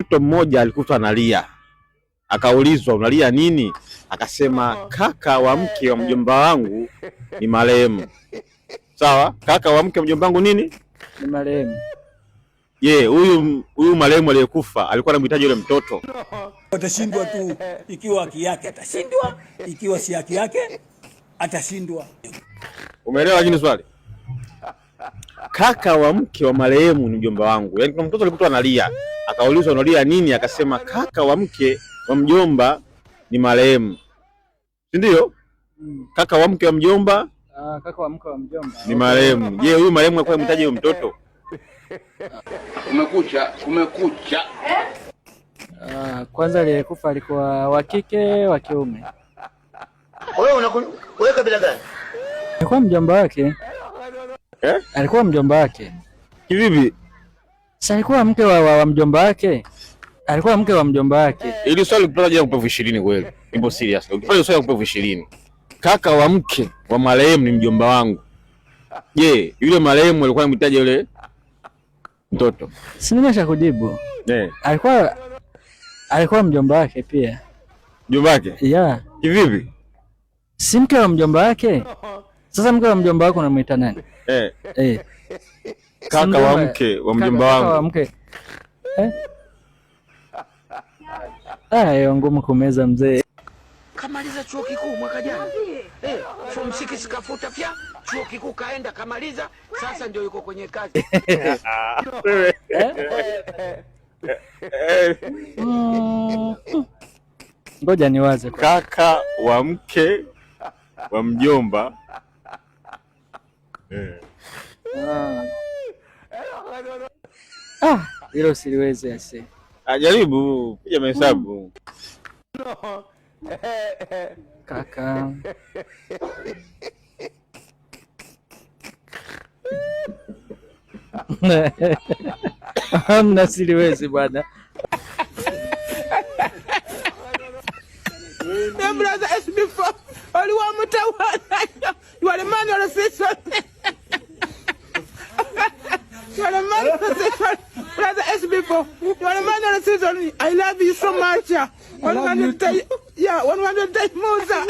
Mtoto mmoja alikutwa analia, akaulizwa unalia nini? Akasema kaka wa mke wa mjomba wangu ni marehemu. Sawa, kaka wa mke wa mjomba wangu nini? Ni marehemu. Je, huyu marehemu aliyekufa alikuwa anamhitaji yule mtoto? Atashindwa tu, ikiwa haki yake atashindwa, ikiwa si haki yake atashindwa. Umeelewa lakini swali? Kaka wa mke wa marehemu ni mjomba wangu. Yaani kuna mtoto alikutwa analia, akaulizwa unalia nini? Akasema kaka wa mke wa mjomba ni marehemu. Si ndio? Kaka wa mke wa mjomba Ah, kaka wa mke wa mjomba ni marehemu. Je, huyu marehemu alikuwa anamhitaji huyo mtoto? Kumekucha, kumekucha. Ah, kwanza aliyekufa alikuwa wa kike, wa kiume? Wewe wewe kabila gani? Alikuwa mjomba wake. Eh? Alikuwa mjomba wake. Kivipi? Sasa alikuwa mke wa mjomba wake. Alikuwa mke wa mjomba wake. Ili swali ukipata je, kupe 20,000 kweli? Nipo serious. Ukipata swali kupe 20,000. Kaka wa mke wa marehemu ni mjomba wangu. Je, yule marehemu alikuwa anamhitaji yule mtoto? Si nimesha kujibu. Eh. Alikuwa mjomba wake pia. Mjomba wake? Yeah. Kivipi? Si mke wa mjomba wake? Sasa mke wa mjomba wako unamuita nani? Eh. Eh. Kaka wa mke wa mjomba Kaka wa wangu. mke. Eh? Ah, hiyo ngumu kumeza, mzee. Kamaliza chuo kikuu mwaka jana. Eh, form 6 kafuta pia, chuo kikuu kaenda kamaliza, sasa ndio yuko kwenye kazi. Wewe. Eh? Eh. Ngoja niwaze. Kaka wa mke wa mjomba. Eh. Ah. Ah, hilo siliwezi ase. Ajaribu piga mahesabu. Kaka. Hamna, siliwezi bwana. Brother SB4, only one more. You are the man of the season. You are the man of the season. Brother SB4, you are the man of the season. I love you so much. 100 day, yeah, 100 day Musa.